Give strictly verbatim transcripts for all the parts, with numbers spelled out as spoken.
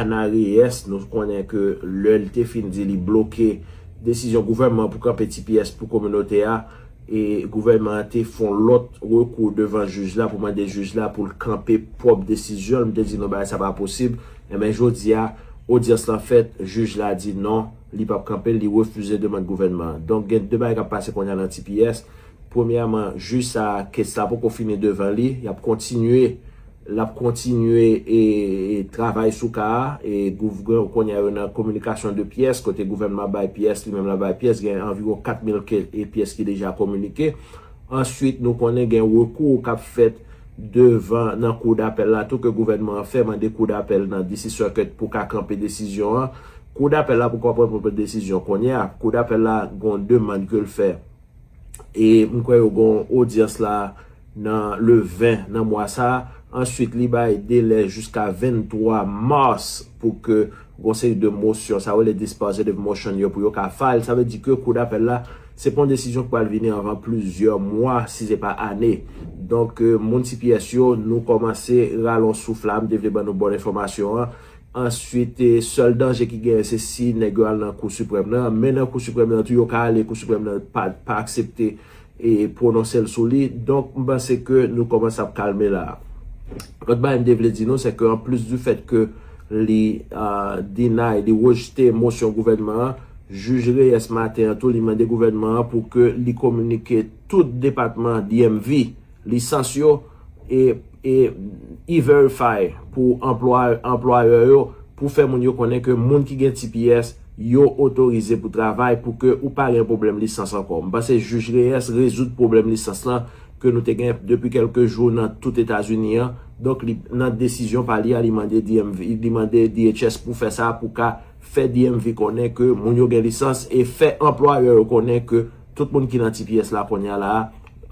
Ana Reyes, nou konnen ke lè l te fin di li bloke desizyon gouvènman pou kanpe T P S pou kominote a, e gouvènman an te fè yon lòt rekou devan jij la pou mande jij la pou l kanpe pwòp desizyon l. M te di nou bagay sa pa posib. Enben, jodi a, odyans lan fèt, jij la di non, li p ap kanpe l, li refize demann gouvènman an. Donk, gen de bagay k ap pase kounye a nan T P S. Premyèman, jij sa a, kes la poko fini devan li, y ap kontinye l ap kontinye e, e travay sou ka a. E gouv-, gen, kounye a yo nan kominikasyon de pyès, kote gouvènman ap bay pyès, li menm l ap bay pyès, gen anviwon kat mil ke, e pyès ki deja kominike. Answit, nou konnen gen rekou k ap fèt devan nan kou dapèl la tou ke gouvènman an fè, mande kou dapèl nan D C Circuit pou ka kanpe desizyon an. Kou dapèl la poko pran pwòp desizyon kounye a. Kou dapèl la gen yon demann ke l fè. E m kwè yo gen yon odyans la nan le ven nan mwa sa a. Answit, li bay delè jiska venntwa mas pou ke gen yon seri de mosyon, sa yo rele dispositive motion yo, pou yo ka file. Sa vle di ke kou dapèl la, se pa yon desizyon ki pral vini anvan plizyè mwa, si se pa ane. Donk, e, moun T P S yo, nou kòmanse rale yon souf la, m te vle ban nou bon enfòmasyon an. Answit, e, sèl danje ki genyen, se si nèg yo al nan Kou Siprèm nan. Men nan Kou Siprèm nan tou, yo ka ale, Kou Siprèm nan pa, pa aksepte e pwononse l sou li. Donk, m panse ke nou kòmanse ap kalme la a. Lòt bagay m te vle di nou, se ke anplis du fèt ke li, ah, deny, li rejte mosyon gouvènman an, jij Reyes maten an tou, li mande gouvènman an pou ke li kominike tout depatman D M V lisans yo e, e E-Verify pou anplwa-, anplwayè yo, pou fè moun yo konnen ke moun ki gen T P S, yo otorize pou travay, pou ke ou pa gen pwoblèm lisans ankò. M panse jij Reyes rezoud pwoblèm lisans lan ke nou te gen depi kèlke jou nan tout Etazini an. Donk, li, nan desizyon pa li a, li mande D M V, li mande D H S pou fè sa, pou ka fè D M V konnen ke moun yo gen lisans e fè anplwayè yo konnen ke tout moun ki nan T P S la kounye a la a,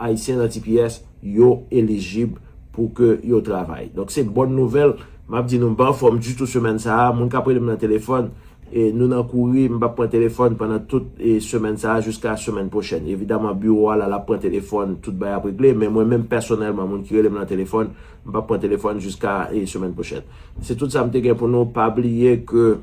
Ayisyen nan T P S, yo elijib pou ke yo travay. Donk, se bòn nouvèl. M ap di nou, m pa anfòm ditou semèn sa a. Moun k ap rele m nan telefòn, e nou nan kouri, m p ap pran telefòn pandan tout, e, semèn sa a jiska semèn pwochèn. Evidaman, biwo a la, l ap pran telefòn, tout bagay ap regle, men mwen menm pèsonèlman, moun ki rele m nan telefòn, m p ap pran telefòn jiska, e, semèn pwochèn. Se tout sa m te gen pou nou. Pa bliye ke